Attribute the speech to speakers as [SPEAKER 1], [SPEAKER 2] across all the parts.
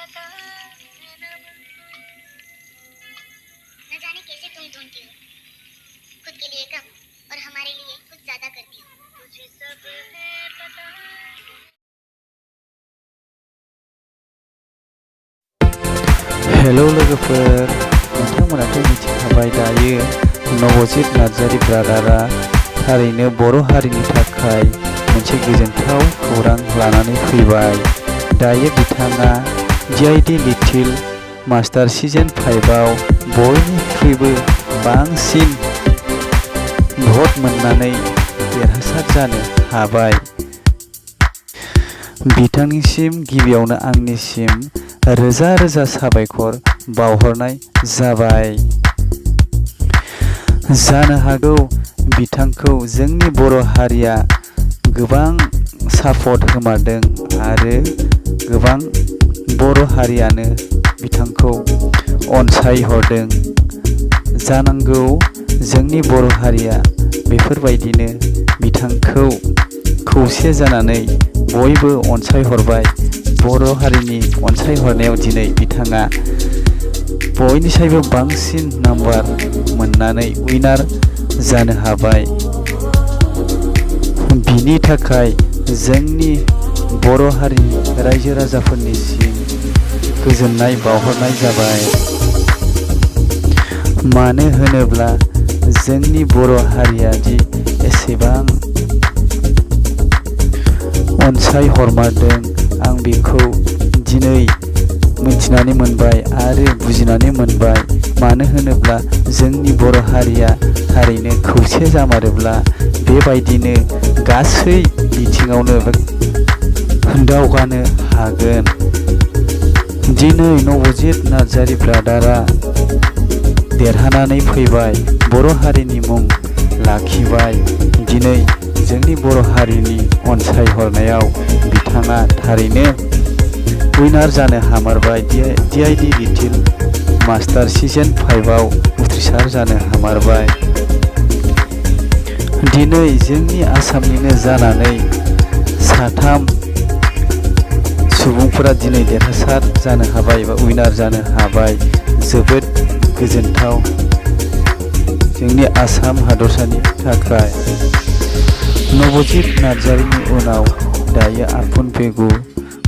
[SPEAKER 1] न जाने कैसे तुम ढूंढती हो, खुद के लिए कम और हमारे लिए कुछ ज्यादा करती हो। तुझे सब है पता।
[SPEAKER 2] हेलो लोगोफोर, नोंथांमोनाथ' मिथिखाबाय दायो नबजित नार्जारी ब्रादारा थारैनो बर' हारिनि थाखाय मोनसे गोजोनथाव खौरां लानानै फैबाय। दायो बिथाङा DID लिटिल मास्टार सिजन 5आव बयनिख्रुइबो बांसिन भट मोननानै देरहासार जानो हाबाय। बिथांनिसिम गिबियावनो आंनिसिम रोजा रोजा साबायखर बावहरनाय जाबाय। जानो हागौ बिथांखौ जोंनि बर' हारिया गोबां सापर्ट होमारदों आरो गोबां बर' हारियानो बिथांखौ अनसायहरदों। जानांगौ जोंनि बर' हारिया बेफोरबायदिनो बिथांखौ खौसे जानानै बयबो अनसायहरबाय। बर' हारिनि अनसायहरनायाव दिनै बिथाङा बयनिसायबो बांसिन नाम्बार मोननानै उइनार जानो हाबाय। बिनि थाखाय जोंनि बर' हारिनि रायजो राजाफोरनिसिम गोजोननाय बावहरनाय जाबाय। मानो होनोब्ला जोंनि बर' हारिया दि एसेबां अनसायहरमारदों आं बेखौ दिनै मिथिनानै मोनबाय आरो बुजिनानै मोनबाय। मानो होनोब्ला जोंनि बर' हारिया थारैनो खौसे जामारोब्ला बेबायदिनो गासै बिथिङावनो दावगानो हागोन। दिनै नबजित नार्जारी ब्रादारा देरहानानै फैबाय, बर' हारिनि मुं लाखिबाय। दिनै जोंनि बर' हारिनि अनसायहरनायाव बिथाङा थारैनो उइनार जानो हामारबाय। DID लिटिल मास्टार सिजन 5आव उथ्रिसार जानो हामारबाय। दिनै जोंनि आसामनिनो जानानै साथाम सुबुंफोरा दिनै देरहासार जानो हाबाय एबा उइनार जानो हाबाय। जोबोद गोजोनथाव जोंनि आसाम हादरसानि थाखाय। नबजित नार्जारीनि उनाव दायो आपुन पेगु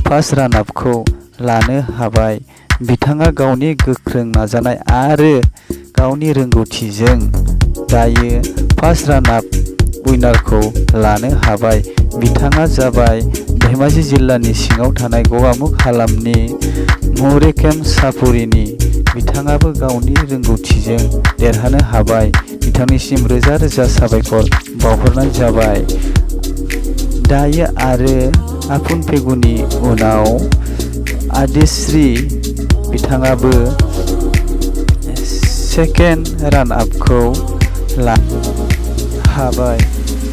[SPEAKER 2] फार्स्ट रानापखौ लानो हाबाय। बिथाङा गावनि गोख्रों नाजानाय आरो गावनि रोंगौथिजों दायो फार्स्ट रानाप उइनारखौ लानो हाबाय। बिथाङा जाबाय धेमाजि जिल्लानि सिङाव थानाय गगामुख हालामनि मुरेकेम सापुरिनि। बिथाङाबो गावनि रोंगौथिजों देरहानो हाबाय। बिथांनिसिम रोजा रोजा साबायखर बावहरनाय जाबाय। दायो आरो आपुन पेगुनि उनाव आदिश्री बिथाङाबो सेकेन्ड रान आपखौ लानो हाबाय।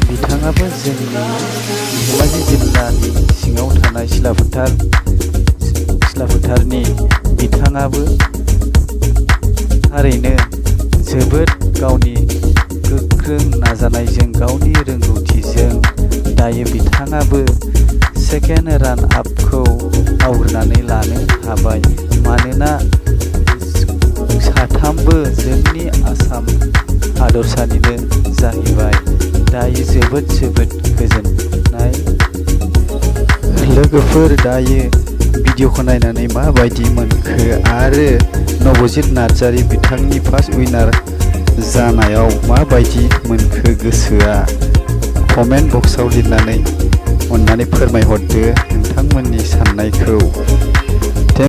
[SPEAKER 2] बिथाङाबो जोंनि धेमाजि जिल्लानि सिङाव थानाय सिला फोथारनि। बिथाङाबो थारैनो जोबोद गावनि गोख्रों नाजानायजों गावनि रोंगौथिजों दायो बिथाङाबो सेकेन्ड रान आपखौ आवग्रिनानै लानो हाबाय। मानोना साथामबो जोंनि आसाम हादरसानिनो जाहैबाय। दायो जोबोद गोजोननाय। लोगोफोर दायो भिडिअखौ नायनानै माबायदि मोनखो आरो नबजित नार्जारी बिथांनि फार्स्ट उइनार जानायाव माबायदि मोनखो गोसोआ कमेन्ट बक्सआव लिरनानै अन्नानै फोरमायहरदो नोंथांमोननि साननायखौ।